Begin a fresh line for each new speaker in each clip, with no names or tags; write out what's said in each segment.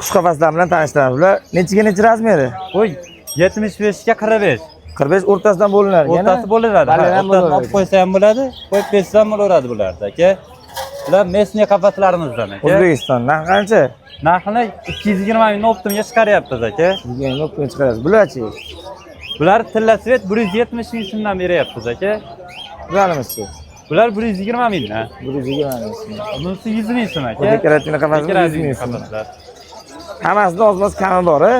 Qush qafaslari bilan tanishtiramiz. Bular nechiga nechi размер i?
Bu 75 ga 45.
45 o'rtasidan bo'linar ekan.
O'rtasi bo'linadi. Ha,
Baland ham
o'rtasini
bo'laveradi.
Olib qo'ysa ham bo'ladi, qo'yib bersa ham bo'laveradi bularda, aka. Bular местный qafaslarimizdan, aka.
O'zbekiston narxi qancha?
Narxini 220 ming оптом ga chiqaryapmiz, aka.
Degan оптом chiqarasiz. Bularchi?
Bular tilla цвет 170 ming so'mdan beryapmiz, aka.
Bularimiz-chi?
Bular 120 mingdan.
120 ming so'm.
Bunisi 100 ming so'm, aka.
Bu декоративный qafasimiz 100
Декоративный
ming so'm.
qafaslar.
Hammasida oz-moz kami bor, a?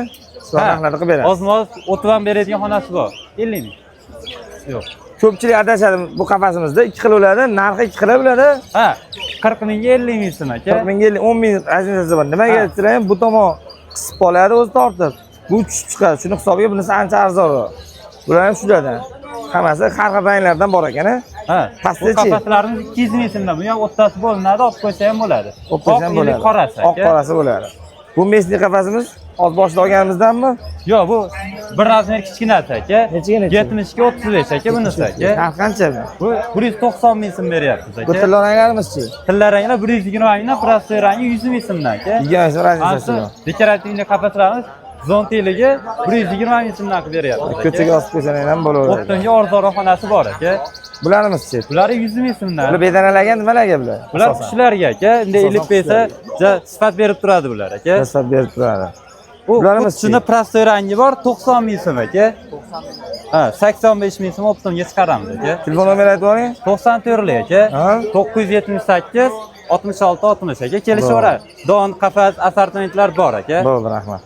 Ha,
Narxlarni qilib berasiz.
Oz-moz o'tib ham beradigan xonasi bor. 50 ming. Yo'q.
Ko'pchilik adashadi, bu qafasimizda ikki xil bo'ladi, narxi ikki xil bo'ladi.
Ha, 40 mingga 50 ming so'm, aka.
40 mingga 10 ming разница si bor. Nimaga desanglar ham, bu tomon qisib qoladi o'zi tortib. Bu tushib chiqadi. Shuni hisobiga bunisi ancha arzonroq. Bular ham shulardan. Hammasi har xil ranglardan bor ekan, a?
Ha, bu
Pastichi?
qafaslarimiz 200 ming so'mdan. Bu ham o'rtasi bo'linadi, olib qo'ysa ham bo'ladi.
Olib qo'ysa ham
Oq
bo'ladi.
или qorasi,
Oq
aka.
qorasi bo'ladi. Bu местный qafasimiz oz boshida olganimizdanmi?
Yo'q, bu bir размер kichkinasi, aka.
Nechiga necha?
70 ga 35, aka, bunisi, aka.
Narxi qancha bu?
Bu 190 ming so'm beryapmiz,
Bu
aka.
tilla ranglarimizchi?
Tilla ranglar 120 mingdan, простой rangi 100 ming so'mdan, aka.
20 so'm разница si
Ansi
bor.
декоративный qafaslarimiz zontiligi 120 ming so'mdan qilib beryapmiz, aka.
Ko'chaga osib qo'ysan ham bo'laveradi.
Оптом ga arzonroq xonasi bor, aka.
Bularimiz-chi?
Bulari 100 ming so'mdan.
Bular bedanalarga, nimalarga bular?
Bular
Asosan.
qushlarga, aka. Bunday
Asosan
ilib bersa, ja sifat berib turadi bular, aka.
Sifat berib turadi.
Bu
Bularimiz-chi?
shuni простой rangi bor, 90 ming so'm, aka. Ha, 85 ming so'm оптом ga chiqaramiz, aka.
Telefon nomeri aytib yuboring.
94 aka.
Ha?
978 66 60, aka, kelishaveradi. Don, qafas, assortimentlar bor, aka.
Bo'ldi, rahmat.